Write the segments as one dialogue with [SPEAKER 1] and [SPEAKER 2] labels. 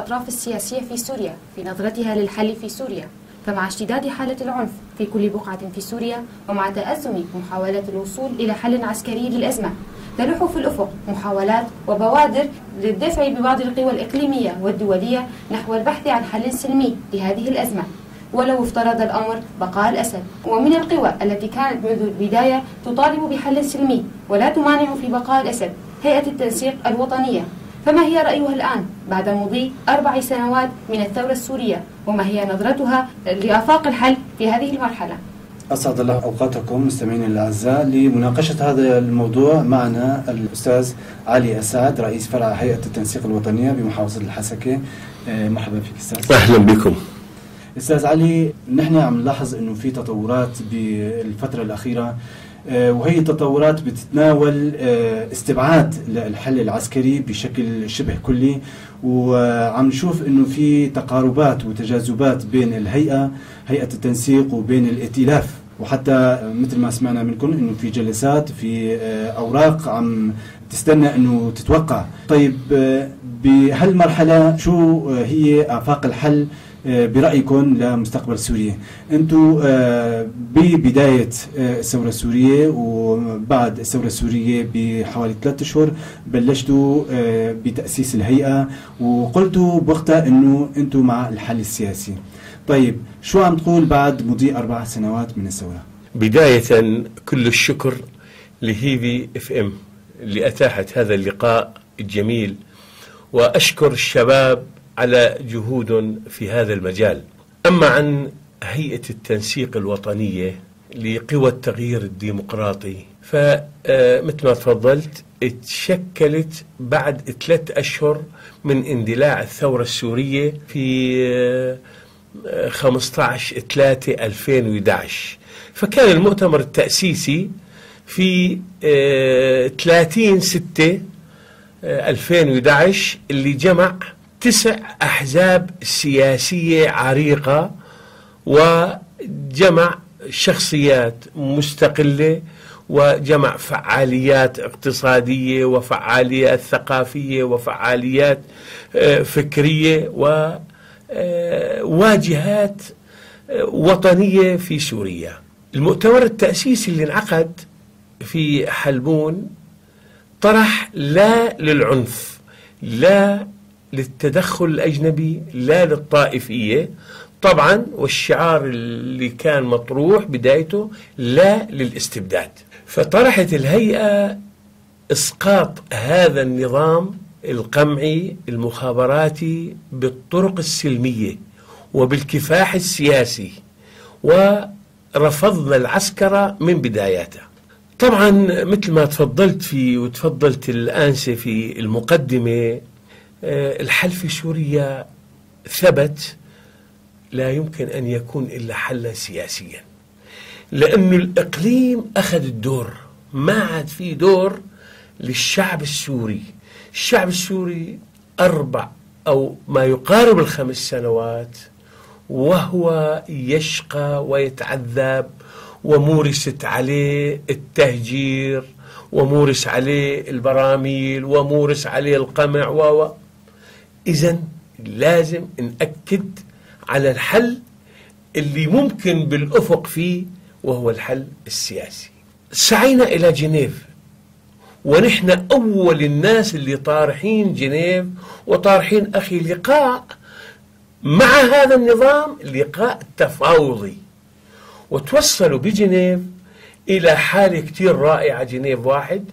[SPEAKER 1] الأطراف السياسية في سوريا في نظرتها للحل في سوريا؟ فمع اشتداد حالة العنف في كل بقعة في سوريا ومع تأزم محاولات الوصول إلى حل عسكري للأزمة، تلوح في الأفق محاولات وبوادر للدفع ببعض القوى الإقليمية والدولية نحو البحث عن حل سلمي لهذه الأزمة، ولو افترض الأمر بقاء الأسد. ومن القوى التي كانت منذ البداية تطالب بحل سلمي ولا تمانع في بقاء الأسد هيئة التنسيق الوطنية، فما هي رأيها الآن بعد مضي 4 سنوات من الثورة السورية؟ وما هي نظرتها لآفاق الحل في هذه المرحلة؟
[SPEAKER 2] أسعد الله أوقاتكم مستمعينا الأعزاء. لمناقشة هذا الموضوع معنا الأستاذ علي السعد، رئيس فرع هيئة التنسيق الوطنية بمحافظة الحسكة. مرحبا فيك أستاذ.
[SPEAKER 3] أهلا بكم
[SPEAKER 2] أستاذ علي. نحن عم نلاحظ أنه في تطورات بالفترة الأخيرة، وهي التطورات بتتناول استبعاد الحل العسكري بشكل شبه كلي، وعم نشوف انه في تقاربات وتجاذبات بين الهيئة، هيئة التنسيق، وبين الائتلاف، وحتى مثل ما سمعنا منكم انه في جلسات، في اوراق عم تستنى انه تتوقع. طيب، بهالمرحلة شو هي آفاق الحل برأيكم لمستقبل سوريا؟ أنتم ببداية الثورة السورية وبعد الثورة السورية بحوالي 3 أشهر بلشتوا بتأسيس الهيئة، وقلتوا بوقتها أنه أنتم مع الحل السياسي. طيب، شو عم تقول بعد مضي 4 سنوات من الثورة؟
[SPEAKER 3] بداية كل الشكر لهيفي FM اللي أتاحت هذا اللقاء الجميل، وأشكر الشباب على جهود في هذا المجال. أما عن هيئة التنسيق الوطنية لقوى التغيير الديمقراطي، فمثل ما تفضلت تشكلت بعد 3 أشهر من اندلاع الثورة السورية في 15/3/2011، فكان المؤتمر التأسيسي في 30/6/2011 اللي جمع 9 أحزاب سياسية عريقة، وجمع شخصيات مستقلة، وجمع فعاليات اقتصادية وفعاليات ثقافية وفعاليات فكرية وواجهات وطنية في سوريا. المؤتمر التأسيسي اللي انعقد في حلبون طرح لا للعنف، لا للتدخل الأجنبي، لا للطائفية طبعا، والشعار اللي كان مطروح بدايته لا للاستبداد. فطرحت الهيئة إسقاط هذا النظام القمعي المخابراتي بالطرق السلمية وبالكفاح السياسي، ورفضنا العسكرة من بداياتها. طبعا مثل ما تفضلت في وتفضلت الآنسة في المقدمة، الحل في سوريا ثبت لا يمكن أن يكون إلا حلا سياسيا، لأن الإقليم أخذ الدور، ما عاد في دور للشعب السوري. الشعب السوري 4 أو ما يقارب 5 سنوات وهو يشقى ويتعذب، ومورست عليه التهجير، ومورس عليه البراميل، ومورس عليه القمع و إذن لازم نأكد على الحل اللي ممكن بالأفق فيه، وهو الحل السياسي. سعينا إلى جنيف، ونحن أول الناس اللي طارحين جنيف، وطارحين أخي لقاء مع هذا النظام، لقاء تفاوضي، وتوصلوا بجنيف إلى حالة كتير رائعة. جنيف 1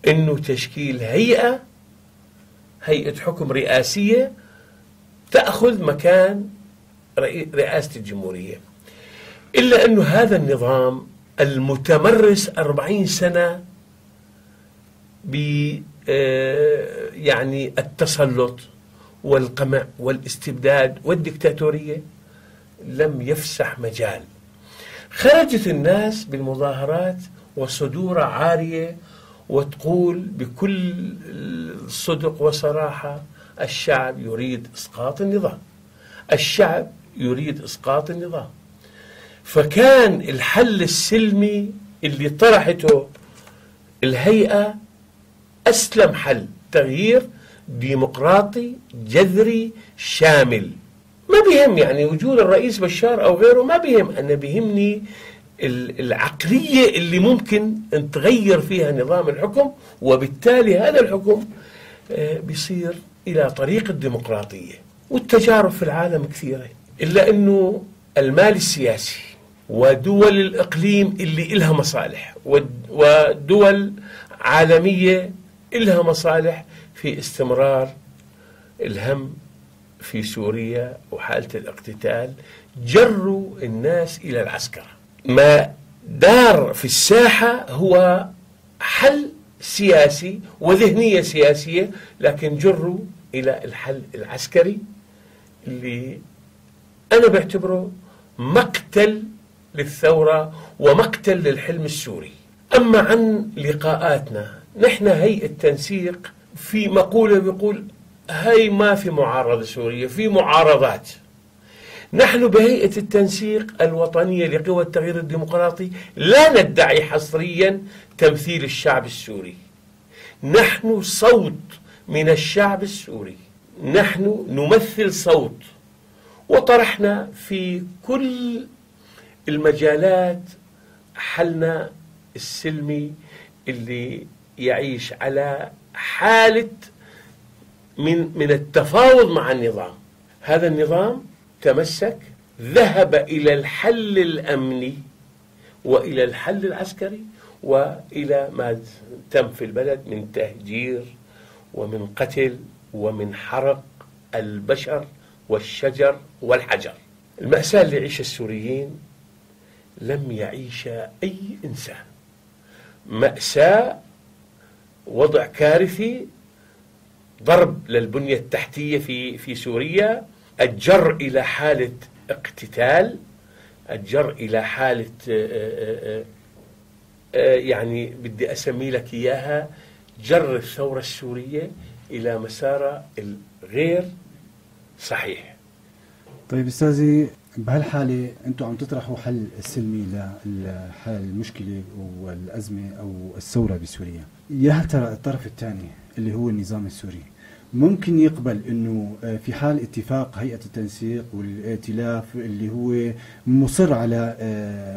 [SPEAKER 3] إنه تشكيل هيئة حكم رئاسية تأخذ مكان رئاسة الجمهورية. إلا أنه هذا النظام المتمرس 40 سنة ب يعني التسلط والقمع والاستبداد والدكتاتورية لم يفسح مجال. خرجت الناس بالمظاهرات وصدور عارية وتقول بكل صدق وصراحة: الشعب يريد إسقاط النظام، الشعب يريد إسقاط النظام. فكان الحل السلمي اللي طرحته الهيئة أسلم حل، تغيير ديمقراطي جذري شامل. ما بيهم يعني وجود الرئيس بشار أو غيره، ما بيهم، أنا بيهمني العقلية اللي ممكن أن تغير فيها نظام الحكم، وبالتالي هذا الحكم بيصير إلى طريق الديمقراطية. والتجارب في العالم كثيرة، إلا أنه المال السياسي ودول الإقليم اللي إلها مصالح ودول عالمية إلها مصالح في استمرار الهم في سوريا وحالة الاقتتال، جروا الناس إلى العسكرة. ما دار في الساحة هو حل سياسي وذهنية سياسية، لكن جروا إلى الحل العسكري اللي أنا بعتبره مقتل للثورة ومقتل للحلم السوري. أما عن لقاءاتنا، نحن هيئة تنسيق في مقولة بيقول هاي ما في معارضة سورية، في معارضات. نحن بهيئة التنسيق الوطنية لقوى التغيير الديمقراطي لا ندعي حصريا تمثيل الشعب السوري، نحن صوت من الشعب السوري، نحن نمثل صوت، وطرحنا في كل المجالات حلنا السلمي اللي يعيش على حالة من التفاوض مع النظام. هذا النظام تمسك، ذهب إلى الحل الأمني وإلى الحل العسكري وإلى ما تم في البلد من تهجير ومن قتل ومن حرق البشر والشجر والحجر. المأساة اللي يعيشها السوريين لم يعيشها أي إنسان، مأساة، وضع كارثي، ضرب للبنية التحتية في سوريا، الجر إلى حالة اقتتال، الجر إلى حالة يعني بدي أسمي لك إياها جر الثورة السورية إلى مسارها الغير صحيح.
[SPEAKER 2] طيب أستاذي، بهالحالة أنتم عم تطرحوا حل السلمي للمشكلة والأزمة أو الثورة بسوريا، يا هل ترى الطرف الثاني اللي هو النظام السوري ممكن يقبل انه في حال اتفاق هيئة التنسيق والائتلاف اللي هو مصر على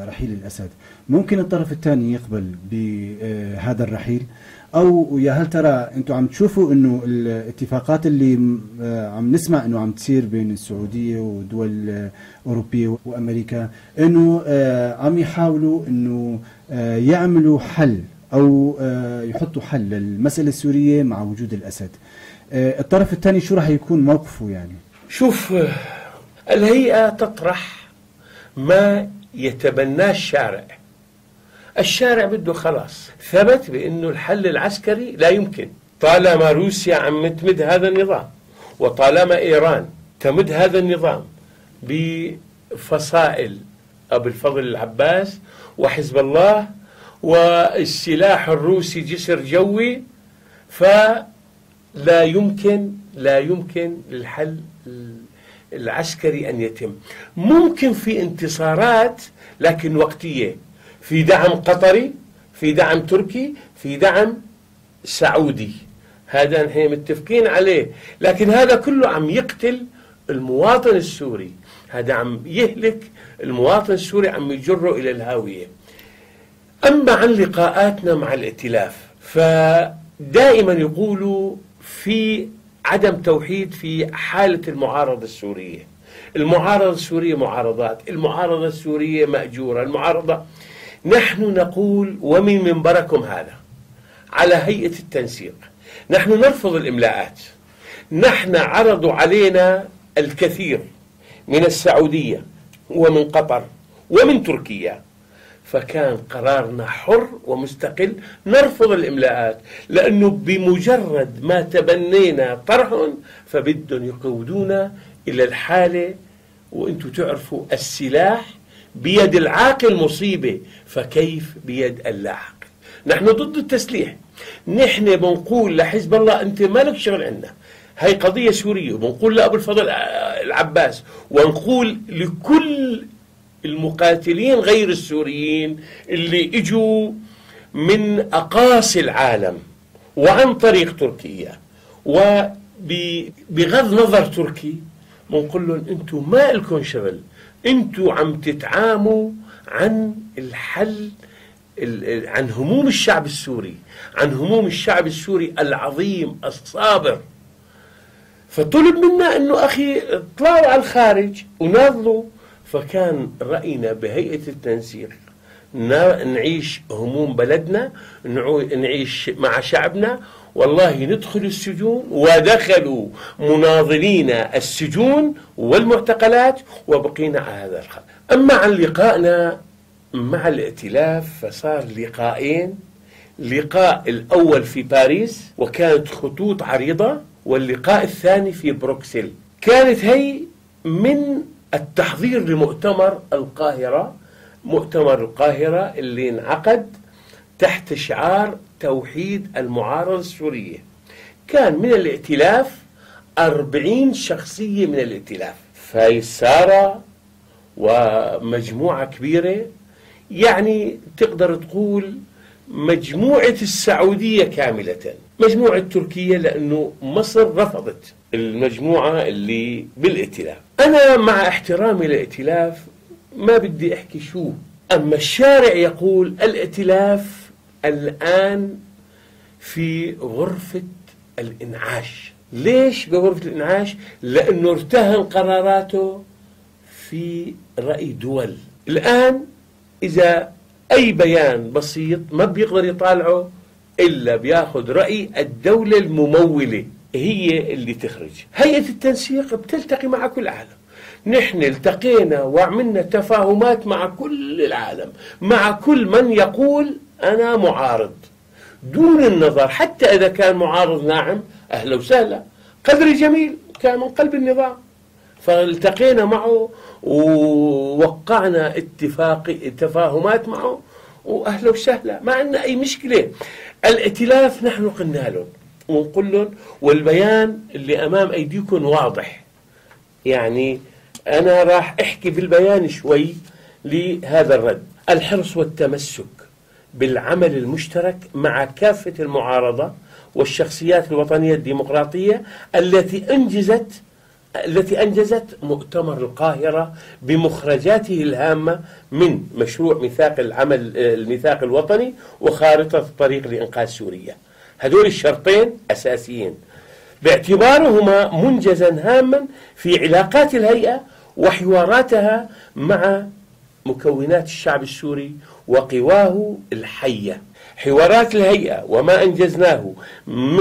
[SPEAKER 2] رحيل الأسد، ممكن الطرف الثاني يقبل بهذا الرحيل؟ او يا هل ترى انتم عم تشوفوا انه الاتفاقات اللي عم نسمع انه عم تصير بين السعودية ودول أوروبية وأمريكا انه عم يحاولوا انه يعملوا حل او يحطوا حل للمسألة السورية مع وجود الأسد، الطرف الثاني شو راح يكون موقفه يعني؟
[SPEAKER 3] شوف، الهيئة تطرح ما يتبناه الشارع. الشارع بده خلاص، ثبت بأنه الحل العسكري لا يمكن طالما روسيا عم تمد هذا النظام، وطالما إيران تمد هذا النظام بفصائل أبو الفضل العباس وحزب الله والسلاح الروسي جسر جوي، فلا يمكن، لا يمكن للحل العسكري أن يتم. ممكن في انتصارات لكن وقتية، في دعم قطري، في دعم تركي، في دعم سعودي، هذا نحن متفقين عليه، لكن هذا كله عم يقتل المواطن السوري، هذا عم يهلك المواطن السوري، عم يجره إلى الهاوية. أما عن لقاءاتنا مع الائتلاف فدائما يقولوا في عدم توحيد في حالة المعارضة السورية، المعارضة السورية معارضات، المعارضة السورية مأجورة، المعارضة. نحن نقول ومن منبركم هذا على هيئة التنسيق، نحن نرفض الإملاءات. نحن عرضوا علينا الكثير من السعودية ومن قطر ومن تركيا، فكان قرارنا حر ومستقل، نرفض الإملاءات، لأنه بمجرد ما تبنينا طرح فبدهم يقودونا إلى الحالة، وأنتم تعرفوا السلاح بيد العاقل مصيبة، فكيف بيد اللاعقل؟ نحن ضد التسليح، نحن بنقول لحزب الله أنت مالك شغل عندنا، هاي قضية سورية، وبنقول لأبو الفضل العباس، ونقول لكل المقاتلين غير السوريين اللي اجوا من أقاصي العالم وعن طريق تركيا وبغض نظر تركي بنقول لهم أنتم ما لكم شغل، أنتم عم تتعاموا عن الحل، عن هموم الشعب السوري، عن هموم الشعب السوري العظيم الصابر. فطلب منا أنه أخي اطلعوا على الخارج وناضلوا. فكان رأينا بهيئة التنسيق نعيش هموم بلدنا، نعيش مع شعبنا، والله ندخل السجون، ودخلوا مناضلين السجون والمعتقلات وبقينا على هذا الخط. أما عن لقائنا مع الائتلاف فصار لقاءين، لقاء الأول في باريس وكانت خطوط عريضة، واللقاء الثاني في بروكسل. كانت هي من التحضير لمؤتمر القاهرة، مؤتمر القاهرة اللي انعقد تحت شعار توحيد المعارضة السورية. كان من الائتلاف 40 شخصية من الائتلاف، فايز سارة ومجموعة كبيرة، يعني تقدر تقول مجموعة السعودية كاملة، مجموعة تركيا لأنه مصر رفضت المجموعة اللي بالائتلاف. أنا مع احترامي للائتلاف ما بدي أحكي شو، أما الشارع يقول الائتلاف الآن في غرفة الإنعاش. ليش بغرفة الإنعاش؟ لأنه ارتهن قراراته في رأي دول. الآن إذا أي بيان بسيط ما بيقدر يطالعه إلا بياخذ رأي الدولة الممولة هي اللي تخرج. هيئة التنسيق بتلتقي مع كل العالم، نحن التقينا وعملنا تفاهمات مع كل العالم، مع كل من يقول أنا معارض، دون النظر حتى إذا كان معارض ناعم أهلا وسهلا، قدري جميل كان من قلب النظام، فالتقينا معه ووقعنا اتفاق تفاهمات معه وأهلا وسهلا، ما عندنا أي مشكلة. الائتلاف نحن قلنا لهم ونقول لهم، والبيان اللي أمام أيديكم واضح، يعني أنا راح أحكي بالبيان شوي لهذا الرد. الحرص والتمسك بالعمل المشترك مع كافة المعارضة والشخصيات الوطنية الديمقراطية التي أنجزت مؤتمر القاهرة بمخرجاته الهامة من مشروع ميثاق العمل الميثاق الوطني وخارطة الطريق لإنقاذ سوريا. هذول الشرطين أساسيين باعتبارهما منجزا هاما في علاقات الهيئة وحواراتها مع مكونات الشعب السوري وقواه الحية. حوارات الهيئة وما أنجزناه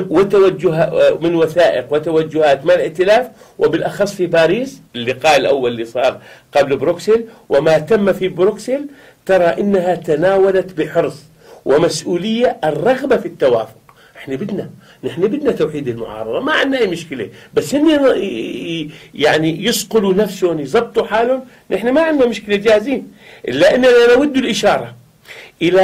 [SPEAKER 3] وتوجه من وثائق وتوجهات مع الائتلاف، وبالأخص في باريس اللقاء الأول اللي صار قبل بروكسل وما تم في بروكسل، ترى إنها تناولت بحرص ومسؤولية الرغبة في التوافق. احنا بدنا، نحن بدنا توحيد المعارضة، ما عندنا أي مشكلة، بس هن يعني يصقلوا نفسهم يزبطوا حالهم، نحن ما عندنا مشكلة جاهزين. إلا أننا نود الإشارة إلى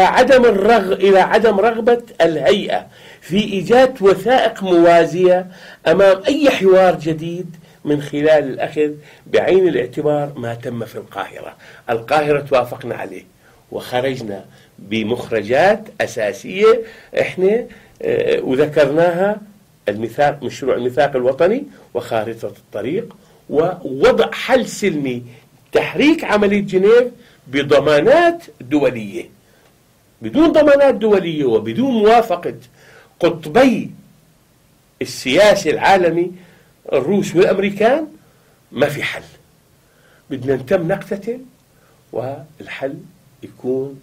[SPEAKER 3] عدم رغبة الهيئة في إيجاد وثائق موازية أمام أي حوار جديد من خلال الأخذ بعين الاعتبار ما تم في القاهرة. القاهرة توافقنا عليه وخرجنا بمخرجات أساسية احنا وذكرناها، الميثاق، مشروع الميثاق الوطني وخارطة الطريق ووضع حل سلمي، تحريك عملية جنيف بضمانات دولية. بدون ضمانات دولية وبدون موافقة قطبي السياسي العالمي الروس والأمريكان ما في حل. بدنا نتم نقتتل والحل يكون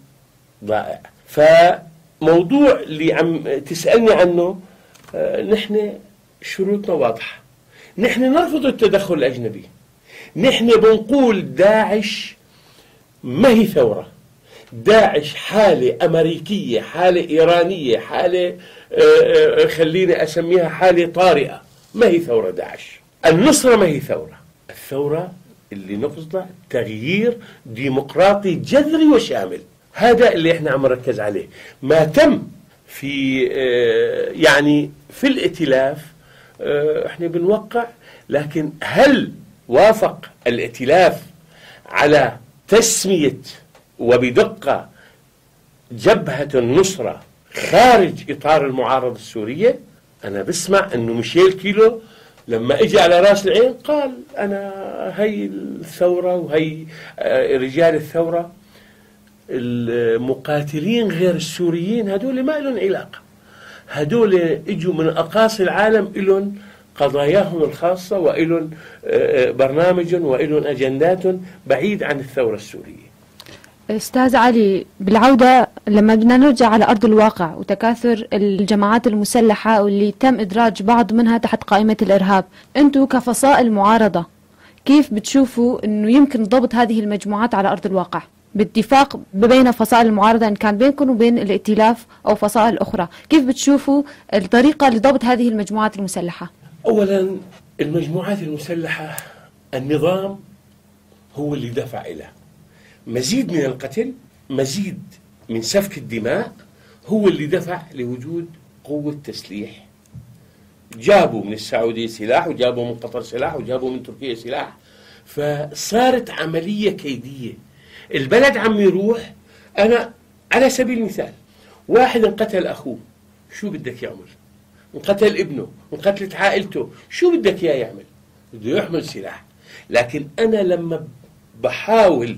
[SPEAKER 3] ضائع. فموضوع اللي عم تسألني عنه، نحن شروطنا واضحة، نحن نرفض التدخل الأجنبي، نحن بنقول داعش ما هي ثورة، داعش حالة أمريكية، حالة إيرانية، حالة خليني أسميها حالة طارئة، ما هي ثورة داعش. النصرة ما هي ثورة، الثورة اللي نقصدها تغيير ديمقراطي جذري وشامل، هذا اللي احنا عم نركز عليه. ما تم في يعني في الائتلاف احنا بنوقع، لكن هل وافق الائتلاف على تسمية وبدقة جبهة النصرة خارج إطار المعارضة السورية؟ أنا بسمع أنه ميشيل كيلو لما اجى على راس العين قال أنا هي الثورة وهي رجال الثورة. المقاتلين غير السوريين هدول ما لهم علاقة، هدول اجوا من أقاصي العالم، لهم قضاياهم الخاصة وإلهم برنامج وإلهم أجندات بعيد عن الثورة السورية.
[SPEAKER 1] أستاذ علي، بالعودة لما بدنا نرجع على أرض الواقع وتكاثر الجماعات المسلحة واللي تم إدراج بعض منها تحت قائمة الإرهاب، أنتم كفصائل معارضة كيف بتشوفوا أنه يمكن ضبط هذه المجموعات على أرض الواقع باتفاق بين فصائل المعارضة إن كان بينكم وبين الائتلاف أو فصائل أخرى؟ كيف بتشوفوا الطريقة لضبط هذه المجموعات المسلحة؟
[SPEAKER 3] أولا المجموعات المسلحة النظام هو اللي دفع إليها، مزيد من القتل، مزيد من سفك الدماء، هو اللي دفع لوجود قوة تسليح. جابوا من السعودية سلاح، وجابوا من قطر سلاح، وجابوا من تركيا سلاح، فصارت عملية كيدية. البلد عم يروح. أنا على سبيل المثال، واحد انقتل أخوه، شو بدك يعمل؟ انقتل ابنه، انقتلت عائلته، شو بدك إياه يعمل؟ بده يحمل سلاح. لكن أنا لما بحاول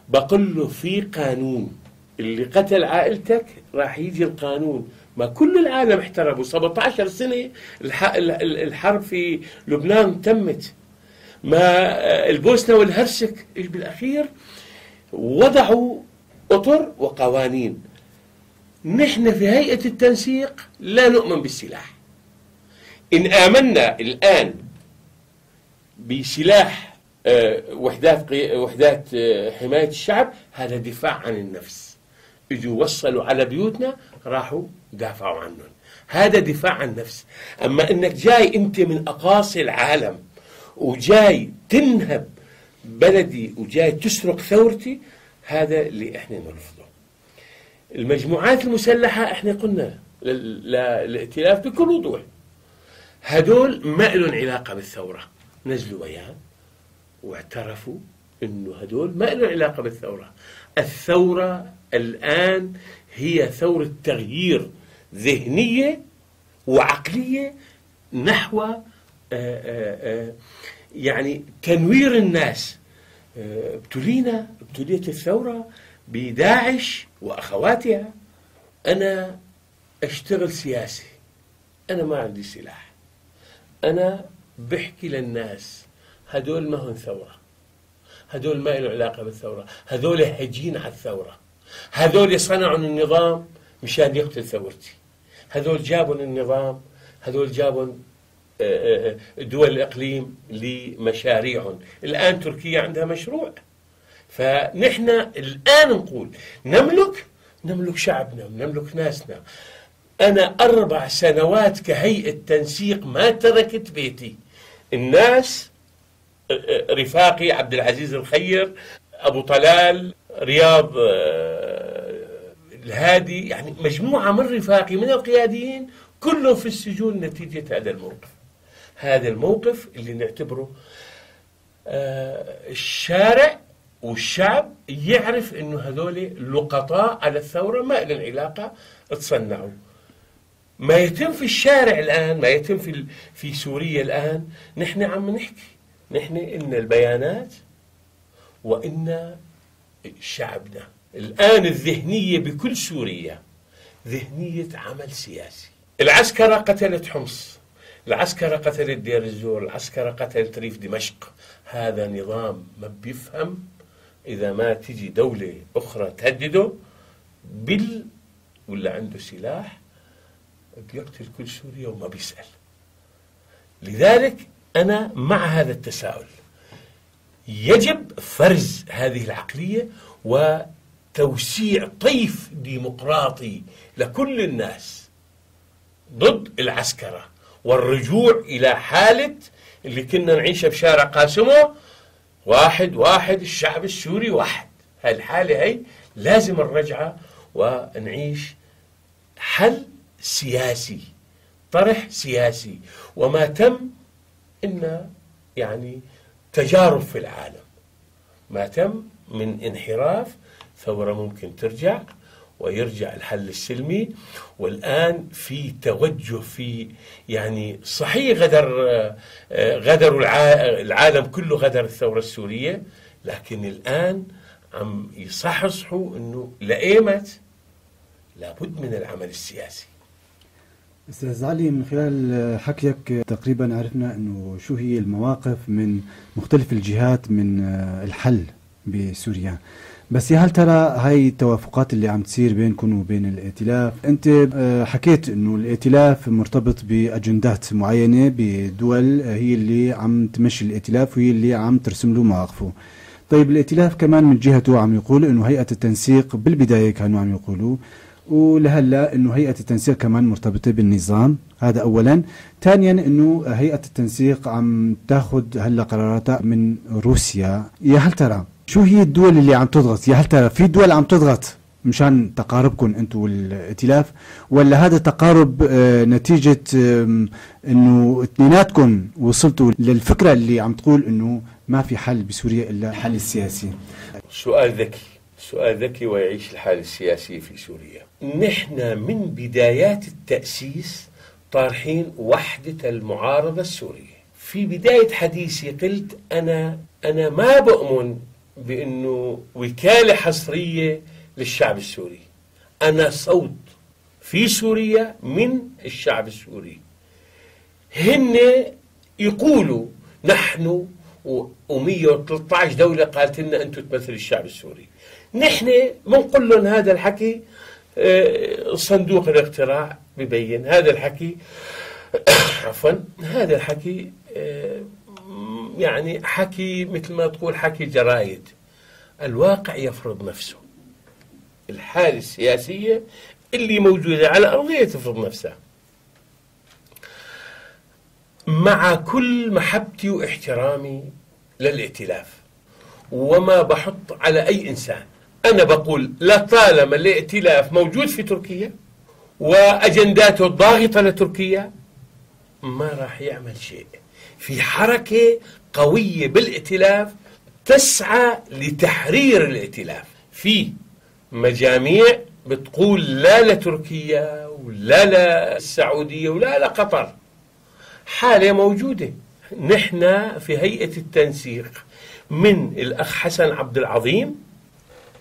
[SPEAKER 3] بقول له في قانون، اللي قتل عائلتك راح يجي القانون. ما كل العالم احتربوا 17 سنة الحرب في لبنان تمت، ما البوسنة والهرسك بالأخير وضعوا أطر وقوانين. نحن في هيئة التنسيق لا نؤمن بالسلاح. إن آمنا الآن بسلاح وحدات حماية الشعب، هذا دفاع عن النفس. اجوا وصلوا على بيوتنا راحوا دافعوا عنهم، هذا دفاع عن النفس. أما إنك جاي أنت من أقاصي العالم وجاي تنهب بلدي وجاي تسرق ثورتي، هذا اللي احنا نرفضه. المجموعات المسلحة احنا قلنا للائتلاف بكل وضوح هدول ما لهم علاقة بالثورة، نزلوا بيان واعترفوا انه هدول ما لهم علاقة بالثورة. الثورة الآن هي ثورة تغيير ذهنية وعقلية نحو يعني تنوير الناس. ابتلينا، ابتليت الثورة بداعش وأخواتها. أنا أشتغل سياسي، أنا ما عندي سلاح، أنا بحكي للناس هدول ما هم ثورة، هدول ما لهم علاقة بالثورة، هدول هجين على الثورة، هدول صنعوا النظام مشان يقتل ثورتي، هدول جابوا النظام، هدول جابوا دول الإقليم لمشاريعهم. الآن تركيا عندها مشروع. فنحن الآن نقول نملك شعبنا، نملك ناسنا. أنا 4 سنوات كهيئة تنسيق ما تركت بيتي. الناس رفاقي عبد العزيز الخير، أبو طلال، رياض الهادي، يعني مجموعة من رفاقي من القياديين كلهم في السجون نتيجة هذا الموقف. هذا الموقف اللي نعتبره الشارع والشعب يعرف انه هذول لقطاء على الثورة، ما لهم علاقة، تصنعوا. ما يتم في الشارع الآن، ما يتم في سوريا الآن، نحن عم نحكي، نحن إن البيانات وإن شعبنا الآن الذهنية بكل سوريا ذهنية عمل سياسي. العسكرة قتلت حمص، العسكرة قتلت دير الزور، العسكرة قتلت ريف دمشق. هذا نظام ما بيفهم. إذا ما تجي دولة أخرى تهدده ولا عنده سلاح بيقتل كل سوريا وما بيسأل. لذلك أنا مع هذا التساؤل. يجب فرز هذه العقلية وتوسيع طيف ديمقراطي لكل الناس ضد العسكرة، والرجوع إلى حالة اللي كنا نعيشها بشارع قاسمه، واحد واحد، الشعب السوري واحد. هالحالة هي لازم الرجعة ونعيش حل سياسي، طرح سياسي. وما تم إن يعني تجارب في العالم، ما تم من انحراف، ثورة ممكن ترجع، ويرجع الحل السلمي. والآن في توجه، في يعني صحيح غدروا العالم كله، غدر الثورة السورية، لكن الآن عم يصحصحوا أنه لأيمت لابد من العمل السياسي.
[SPEAKER 2] أستاذ علي، من خلال حكيك تقريبا عرفنا أنه شو هي المواقف من مختلف الجهات من الحل بسوريا، بس يا هل ترى هاي التوافقات اللي عم تصير بينكم وبين الائتلاف، أنت حكيت أنه الائتلاف مرتبط بأجندات معينة بدول هي اللي عم تمشي الائتلاف وهي اللي عم ترسم له مواقفه. طيب الائتلاف كمان من جهته عم يقول أنه هيئة التنسيق، بالبداية كانوا عم يقولوا ولهلا أنه هيئة التنسيق كمان مرتبطة بالنظام، هذا أولا. ثانيا أنه هيئة التنسيق عم تاخذ هلا قراراتها من روسيا. يا هل ترى شو هي الدول اللي عم تضغط؟ يا هل ترى في دول عم تضغط مشان تقاربكم أنتم والائتلاف، ولا هذا تقارب نتيجة أنه اثنيناتكم وصلتوا للفكرة اللي عم تقول أنه ما في حل بسوريا إلا الحل السياسي؟
[SPEAKER 3] سؤال ذكي، سؤال ذكي، ويعيش الحال السياسي في سوريا. نحن من بدايات التأسيس طارحين وحدة المعارضة السورية. في بداية حديثي قلت أنا ما بؤمن بأنه وكالة حصرية للشعب السوري، أنا صوت في سوريا من الشعب السوري. هن يقولوا نحن و113 دولة قالت لنا أنتم تمثلوا الشعب السوري، نحن بنقول لهم هذا الحكي. صندوق الاقتراع ببين هذا الحكي، عفوا، هذا الحكي يعني حكي مثل ما تقول حكي جرايد. الواقع يفرض نفسه، الحالة السياسية اللي موجودة على الأرضية تفرض نفسها. مع كل محبتي واحترامي للائتلاف، وما بحط على أي إنسان، أنا بقول لطالما الائتلاف موجود في تركيا وأجنداته الضاغطة لتركيا ما راح يعمل شيء. في حركة قوية بالائتلاف تسعى لتحرير الائتلاف، في مجاميع بتقول لا لتركيا ولا للسعودية ولا لقطر. حالة موجودة. نحن في هيئة التنسيق من الأخ حسن عبد العظيم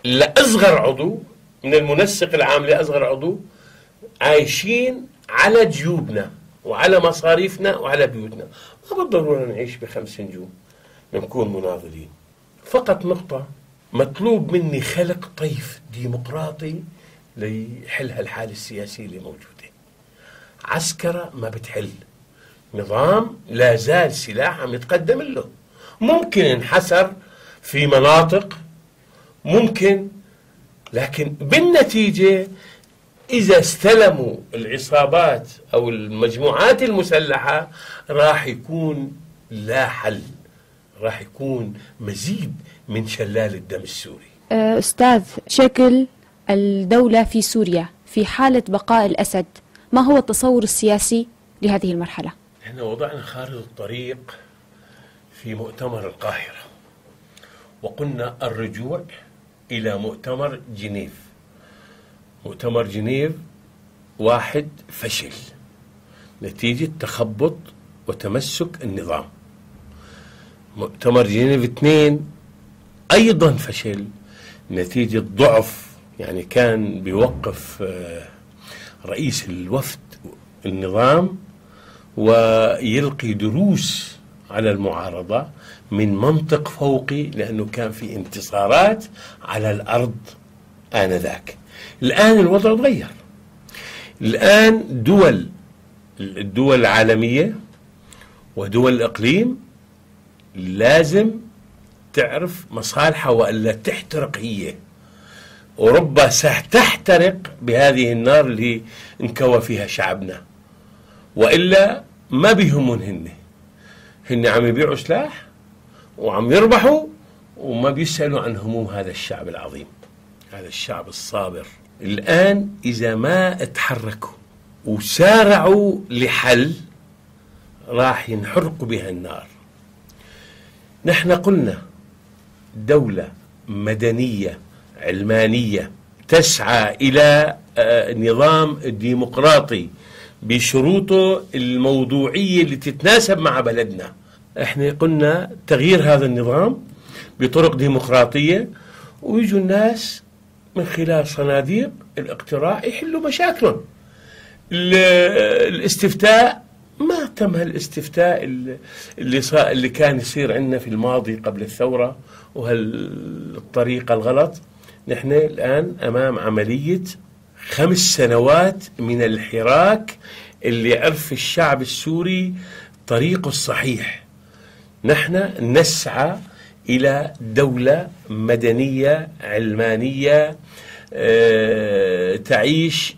[SPEAKER 3] لأصغر عضو، من المنسق العام لأصغر عضو، عايشين على جيوبنا وعلى مصاريفنا وعلى بيوتنا. ما بالضرورة نعيش ب5 نجوم نكون مناضلين. فقط نقطة، مطلوب مني خلق طيف ديمقراطي ليحل هالحالة السياسية اللي موجودة. عسكرة ما بتحل، نظام لا زال سلاح عم يتقدم له، ممكن انحسر في مناطق ممكن، لكن بالنتيجة إذا استلموا العصابات أو المجموعات المسلحة راح يكون لا حل، راح يكون مزيد من شلال الدم السوري.
[SPEAKER 1] أستاذ، شكل الدولة في سوريا في حالة بقاء الأسد، ما هو التصور السياسي لهذه المرحلة؟
[SPEAKER 3] احنا وضعنا خارطة الطريق في مؤتمر القاهرة، وقلنا الرجوع إلى مؤتمر جنيف. مؤتمر جنيف 1 فشل نتيجة تخبط وتمسك النظام. مؤتمر جنيف 2 أيضا فشل نتيجة ضعف، يعني كان بيوقف رئيس الوفد النظام ويلقي دروس على المعارضة من منطق فوقي، لأنه كان في انتصارات على الأرض آنذاك. الآن الوضع تغير، الآن الدول العالمية ودول الإقليم لازم تعرف مصالحها وإلا تحترق هي. أوروبا ستحترق بهذه النار اللي انكوى فيها شعبنا، وإلا ما بيهمون. هن عم يبيعوا سلاح وعم يربحوا وما بيسألوا عن هموم هذا الشعب العظيم، هذا الشعب الصابر. الآن إذا ما اتحركوا وسارعوا لحل راح ينحرقوا بها النار. نحن قلنا دولة مدنية علمانية تسعى إلى نظام ديمقراطي بشروطه الموضوعية اللي تتناسب مع بلدنا. احنا قلنا تغيير هذا النظام بطرق ديمقراطية، ويجوا الناس من خلال صناديق الاقتراع يحلوا مشاكلهم. الاستفتاء ما تم هالاستفتاء اللي كان يصير عندنا في الماضي قبل الثورة وهالطريقة الغلط. نحن الآن أمام عملية 5 سنوات من الحراك اللي عرف الشعب السوري طريقه الصحيح. نحن نسعى إلى دولة مدنية علمانية تعيش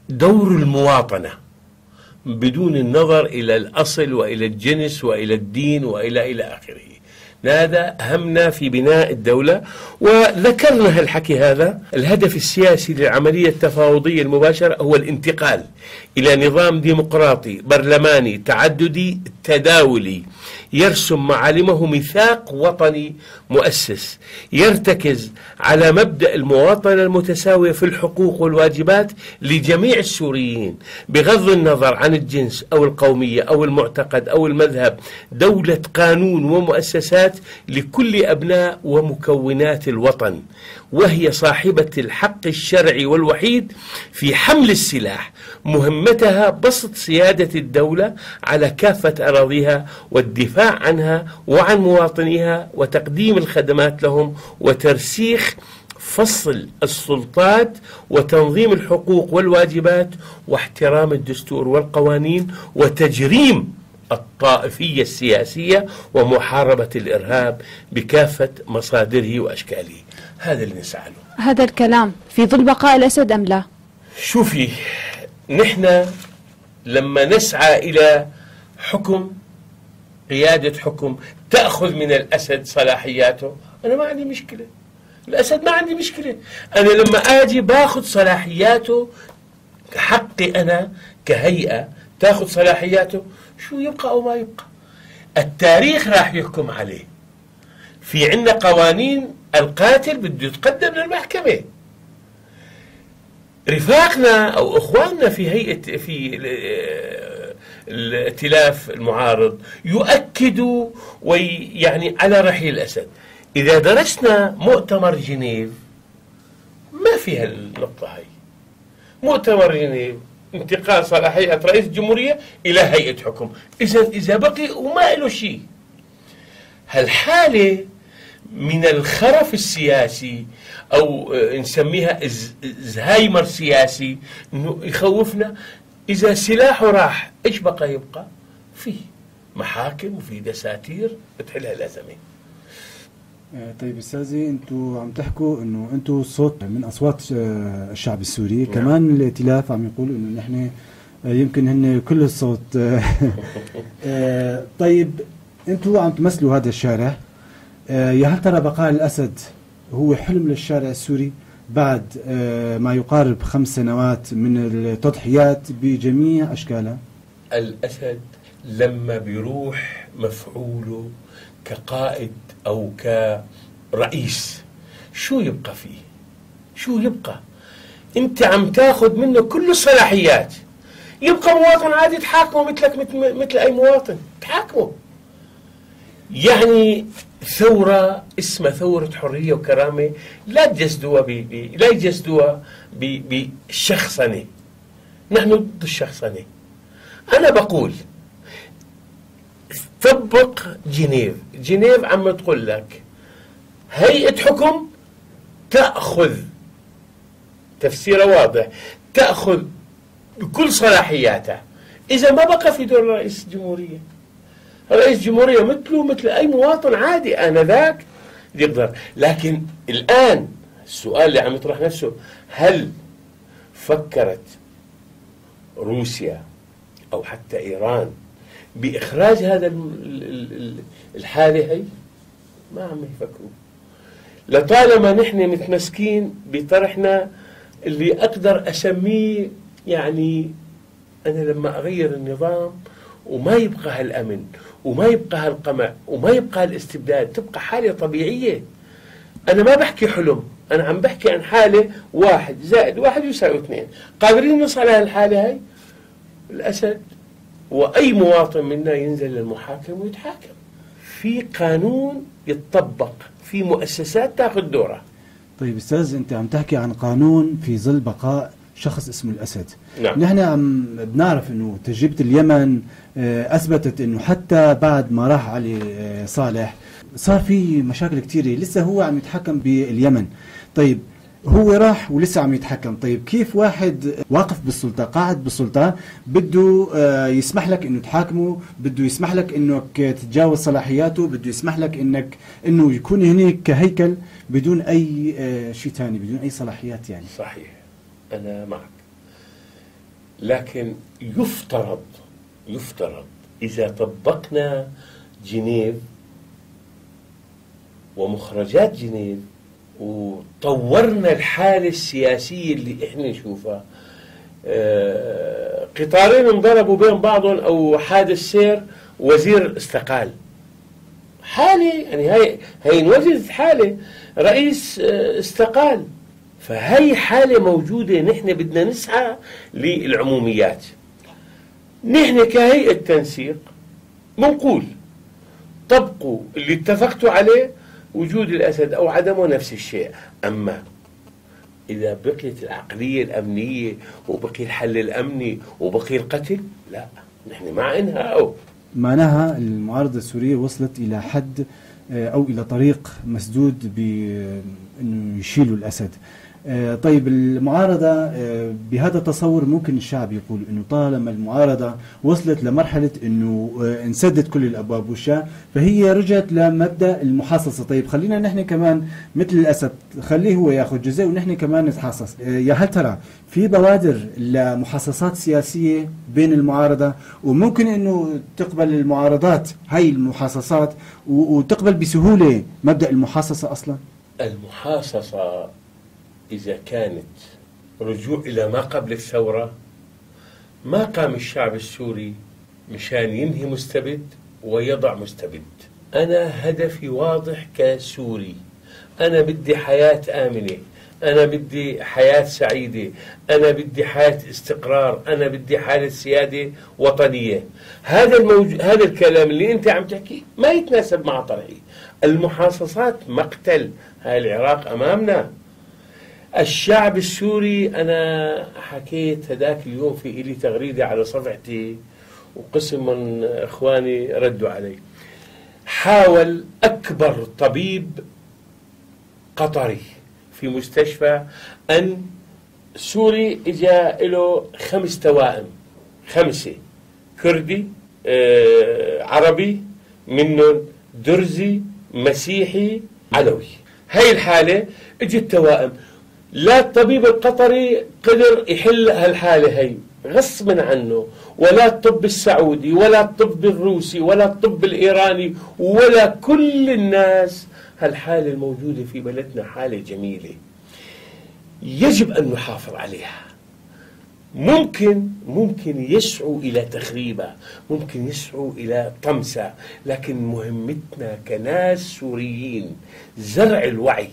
[SPEAKER 3] دور المواطنة بدون النظر إلى الأصل وإلى الجنس وإلى الدين وإلى إلى آخره. هذا همنا في بناء الدولة، وذكرنا هالحكي هذا. الهدف السياسي للعملية التفاوضية المباشرة هو الانتقال إلى نظام ديمقراطي برلماني تعددي تداولي يرسم معالمه ميثاق وطني مؤسس يرتكز على مبدأ المواطنة المتساوية في الحقوق والواجبات لجميع السوريين بغض النظر عن الجنس أو القومية أو المعتقد أو المذهب، دولة قانون ومؤسسات لكل أبناء ومكونات الوطن، وهي صاحبة الحق الشرعي والوحيد في حمل السلاح، مهمتها بسط سيادة الدولة على كافة أراضيها والدفاع عنها وعن مواطنيها وتقديم الخدمات لهم وترسيخ فصل السلطات وتنظيم الحقوق والواجبات واحترام الدستور والقوانين وتجريم الطائفية السياسية ومحاربة الإرهاب بكافة مصادره وأشكاله. هذا اللي نسعى له.
[SPEAKER 1] هذا الكلام في ظل بقاء الأسد أم لا؟
[SPEAKER 3] شوفي، نحن لما نسعى إلى حكم، قيادة حكم تأخذ من الأسد صلاحياته، أنا ما عندي مشكلة. الأسد ما عندي مشكلة. أنا لما أجي باخذ صلاحياته، حقي أنا كهيئة تأخذ صلاحياته، شو يبقى أو ما يبقى التاريخ راح يحكم عليه. في عندنا قوانين، القاتل بده يتقدم للمحكمة. رفاقنا أو إخواننا في هيئة في الائتلاف المعارض يؤكدوا ويعني على رحيل الأسد. إذا درسنا مؤتمر جنيف ما فيها النقطة هاي. مؤتمر جنيف انتقال صلاحية رئيس الجمهورية إلى هيئة حكم، إذا بقي وما له شيء. هالحالة من الخرف السياسي أو نسميها زهايمر سياسي، إنه يخوفنا إذا سلاحه راح إيش بقى؟ يبقى في محاكم وفي دساتير بتحلها الأزمة.
[SPEAKER 2] طيب استاذي، انتم عم تحكوا انه انتم صوت من اصوات الشعب السوري. نعم. كمان الائتلاف عم يقول انه نحن يمكن هن كل الصوت. طيب انتم عم تمثلوا هذا الشارع، يا هل ترى بقاء الاسد هو حلم للشارع السوري بعد ما يقارب 5 سنوات من التضحيات بجميع اشكالها؟
[SPEAKER 3] الاسد لما بيروح مفعوله كقائد أو كرئيس شو يبقى فيه؟ شو يبقى؟ أنت عم تاخذ منه كل الصلاحيات، يبقى مواطن عادي تحاكمه مثلك مثل أي مواطن تحاكمه. يعني ثورة اسمها ثورة حرية وكرامة لا تجسدوها لا يجسدوها بالشخصنة. نحن ضد الشخصنة. أنا بقول طبق جنيف. جنيف عم تقول لك هيئة حكم تأخذ، تفسيره واضح، تأخذ بكل صلاحياتها. إذا ما بقى في دور رئيس الجمهورية، رئيس الجمهورية مثله مثل أي مواطن عادي آنذاك يقدر. لكن الآن السؤال اللي عم يطرح نفسه، هل فكرت روسيا أو حتى إيران بإخراج هذا الحالة هي؟ ما عم يفكروا. لطالما نحن متمسكين بطرحنا اللي أقدر أسميه، يعني أنا لما أغير النظام وما يبقى هالأمن وما يبقى هالقمع وما يبقى هالاستبداد، تبقى حالة طبيعية. أنا ما بحكي حلم، أنا عم بحكي عن حالة 1 + 1 = 2. قادرين نوصل على هالحالة هاي؟ الأسد وأي مواطن منا ينزل للمحاكمة ويتحاكم. في قانون يتطبق، في مؤسسات تاخذ دورها.
[SPEAKER 2] طيب أستاذ، أنت عم تحكي عن قانون في ظل بقاء شخص اسمه الأسد.
[SPEAKER 3] نعم.
[SPEAKER 2] نحن عم بنعرف أنه تجربة اليمن أثبتت أنه حتى بعد ما راح علي صالح صار في مشاكل كثيرة، لسه هو عم يتحكم باليمن. طيب هو راح ولسه عم يتحكم، طيب كيف واحد واقف بالسلطة، قاعد بالسلطة، بده يسمح لك انه تحاكمه، بده يسمح لك انك تتجاوز صلاحياته، بده يسمح لك انه يكون هناك كهيكل بدون اي شيء ثاني، بدون اي صلاحيات يعني.
[SPEAKER 3] صحيح، انا معك، لكن يفترض اذا طبقنا جنيف ومخرجات جنيف وطورنا الحالة السياسية اللي احنا نشوفها، قطارين انضربوا بين بعضهم او حادث سير، وزير استقال، حالة يعني هي انوجدت حالة، رئيس استقال، فهي حالة موجودة. نحن بدنا نسعى للعموميات. نحن كهيئة تنسيق منقول طبقوا اللي اتفقتوا عليه، وجود الأسد أو عدمه نفس الشيء. أما إذا بقيت العقلية الأمنية وبقي الحل الأمني وبقي القتل، لا، نحن مع إنهائه.
[SPEAKER 2] معناها المعارضة السورية وصلت إلى حد أو إلى طريق مسدود بأنه يشيلوا الأسد. طيب المعارضة بهذا التصور ممكن الشعب يقول أنه طالما المعارضة وصلت لمرحلة أنه انسدت كل الأبواب والشاه، فهي رجعت لمبدأ المحاصصة. طيب خلينا نحن كمان مثل الأسد، خليه هو ياخذ جزء ونحن كمان نتحاصص. يا هل ترى في بوادر لمحاصصات سياسية بين المعارضة، وممكن أنه تقبل المعارضات هاي المحاصصات وتقبل بسهولة مبدأ المحاصصة أصلا؟
[SPEAKER 3] المحاصصة إذا كانت رجوع إلى ما قبل الثورة، ما قام الشعب السوري مشان ينهي مستبد ويضع مستبد. أنا هدفي واضح كسوري، أنا بدي حياة آمنة، أنا بدي حياة سعيدة، أنا بدي حياة استقرار، أنا بدي حالة سيادة وطنية. هذا الكلام اللي أنت عم تحكي ما يتناسب مع طرحي. المحاصصات مقتل، هاي العراق أمامنا. الشعب السوري، أنا حكيت هذاك اليوم في إلي تغريدة على صفحتي وقسم من إخواني ردوا علي. حاول أكبر طبيب قطري في مستشفى أن سوري إجا له 5 توائم، 5 كردي، عربي، منهم درزي، مسيحي، علوي. هاي الحالة اجت توائم، لا الطبيب القطري قدر يحل هالحالة هي غصبا عنه، ولا الطب السعودي ولا الطب الروسي ولا الطب الإيراني ولا كل الناس. هالحالة الموجودة في بلدنا حالة جميلة يجب أن نحافظ عليها. ممكن يسعوا إلى تخريبها، ممكن يسعوا إلى طمسها، لكن مهمتنا كناس سوريين زرع الوعي.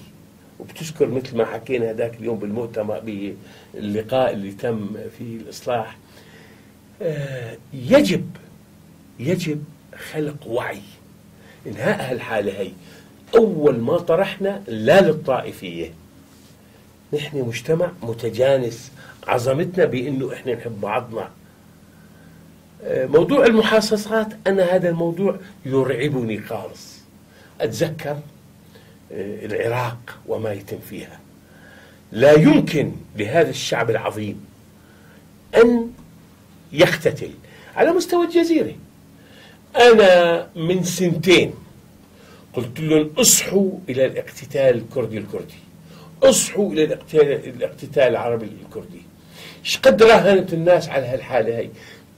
[SPEAKER 3] وبتذكر مثل ما حكينا هذاك اليوم بالمؤتمر باللقاء اللي تم في الإصلاح، يجب خلق وعي، إنهاء هالحالة هي. أول ما طرحنا لا للطائفية، نحن مجتمع متجانس، عظمتنا بأنه إحنا نحب بعضنا. موضوع المحاصصات، أنا هذا الموضوع يرعبني خالص. أتذكر العراق وما يتم فيها. لا يمكن لهذا الشعب العظيم أن يقتتل على مستوى الجزيرة. أنا من سنتين قلت لهم اصحوا إلى الاقتتال الكردي الكردي، اصحوا إلى الاقتتال العربي الكردي. شقد راهنت الناس على هالحالة هي.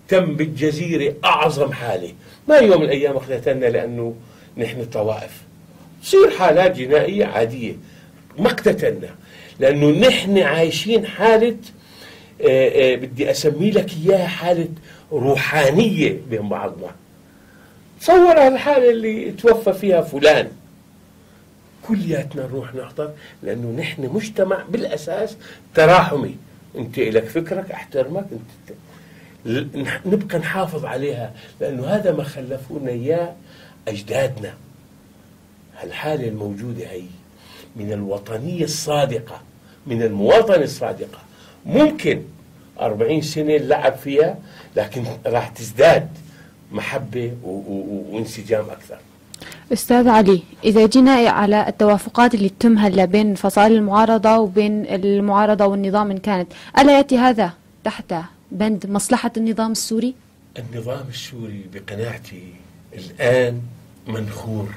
[SPEAKER 3] تم بالجزيرة أعظم حالة، ما يوم من الأيام اقتتلنا لأنه نحن طوائف، تصير حالات جنائية عادية، ما اقتتلنا لأنه نحن عايشين حالة بدي أسمي لك إياها حالة روحانية بين بعضنا. تصور هالحالة اللي توفى فيها فلان، كلياتنا نروح نحضر، لأنه نحن مجتمع بالأساس تراحمي، أنت لك فكرك أحترمك، أنت نبقى نحافظ عليها، لأنه هذا ما خلفونا إياه أجدادنا. الحالة الموجودة هي من الوطنية الصادقة، من المواطنة الصادقة، ممكن 40 سنة اللعب فيها، لكن راح تزداد محبة وانسجام أكثر.
[SPEAKER 1] أستاذ علي، إذا جينا على التوافقات اللي تتم هلا بين فصائل المعارضة وبين المعارضة والنظام إن كانت، ألا يأتي هذا تحت بند مصلحة النظام السوري؟
[SPEAKER 3] النظام السوري بقناعتي الآن منخور،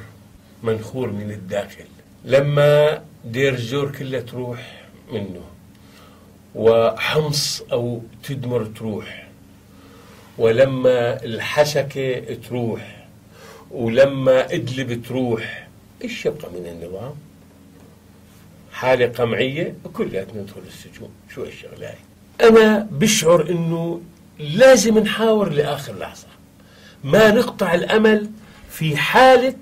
[SPEAKER 3] منخور من الداخل. لما دير الزور كلها تروح منه، وحمص أو تدمر تروح، ولما الحسكة تروح، ولما إدلب تروح، إيش يبقى من النظام؟ حالة قمعية كلها ندخل السجون. شو الشغلة هاي؟ أنا بشعر إنه لازم نحاور لآخر لحظة، ما نقطع الأمل في حالة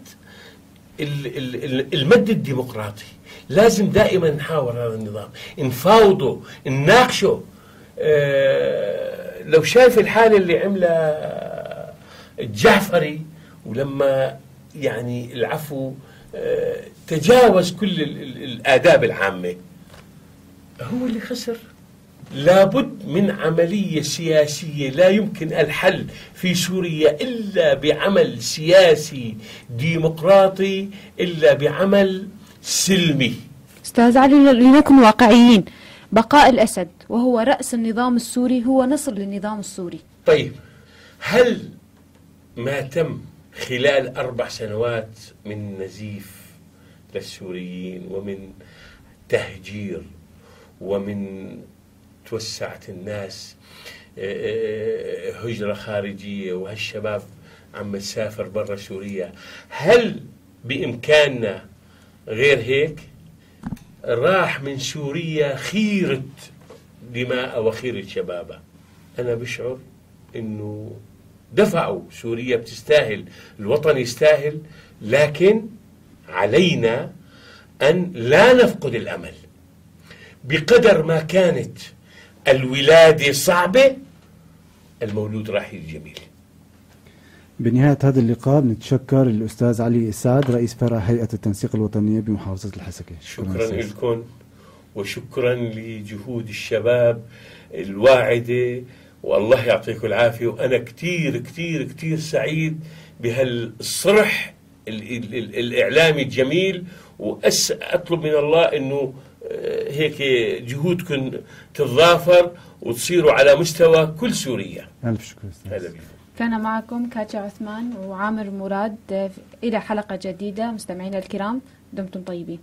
[SPEAKER 3] المد الديمقراطي. لازم دائما نحاور هذا النظام، نفاوضه، نناقشه. لو شايف الحالة اللي عملها الجعفري، ولما يعني العفو تجاوز كل الآداب العامة، هو اللي خسر. لابد من عملية سياسية، لا يمكن الحل في سوريا إلا بعمل سياسي ديمقراطي، إلا بعمل سلمي.
[SPEAKER 1] أستاذ علي، لنكن واقعيين، بقاء الأسد وهو رأس النظام السوري هو نصر للنظام السوري.
[SPEAKER 3] طيب، هل ما تم خلال 4 سنوات من نزيف للسوريين ومن تهجير ومن توسعت الناس هجرة خارجية، وهالشباب عم تسافر برا سوريا، هل بإمكاننا غير هيك؟ راح من سوريا خيرة دماء وخيرة شبابها. أنا بشعر إنه دفعوا، سوريا بتستاهل، الوطن يستاهل، لكن علينا أن لا نفقد الأمل. بقدر ما كانت الولادة صعبة، المولود راح جميل.
[SPEAKER 2] بنهاية هذا اللقاء نتشكر الأستاذ علي السعد، رئيس فرع هيئة التنسيق الوطنية بمحافظة الحسكة.
[SPEAKER 3] شكرا لكم، وشكرا لجهود الشباب الواعدة، والله يعطيكم العافية. وأنا كتير كتير كتير سعيد بهالصرح الإعلامي الجميل، وأطلب من الله أنه هيك جهودكم تتضافر وتصيروا على مستوى كل سوريا.
[SPEAKER 2] ألف شكر أستاذ.
[SPEAKER 1] كان معكم كاتيا عثمان وعامر مراد، إلى حلقة جديدة مستمعينا الكرام، دمتم طيبين.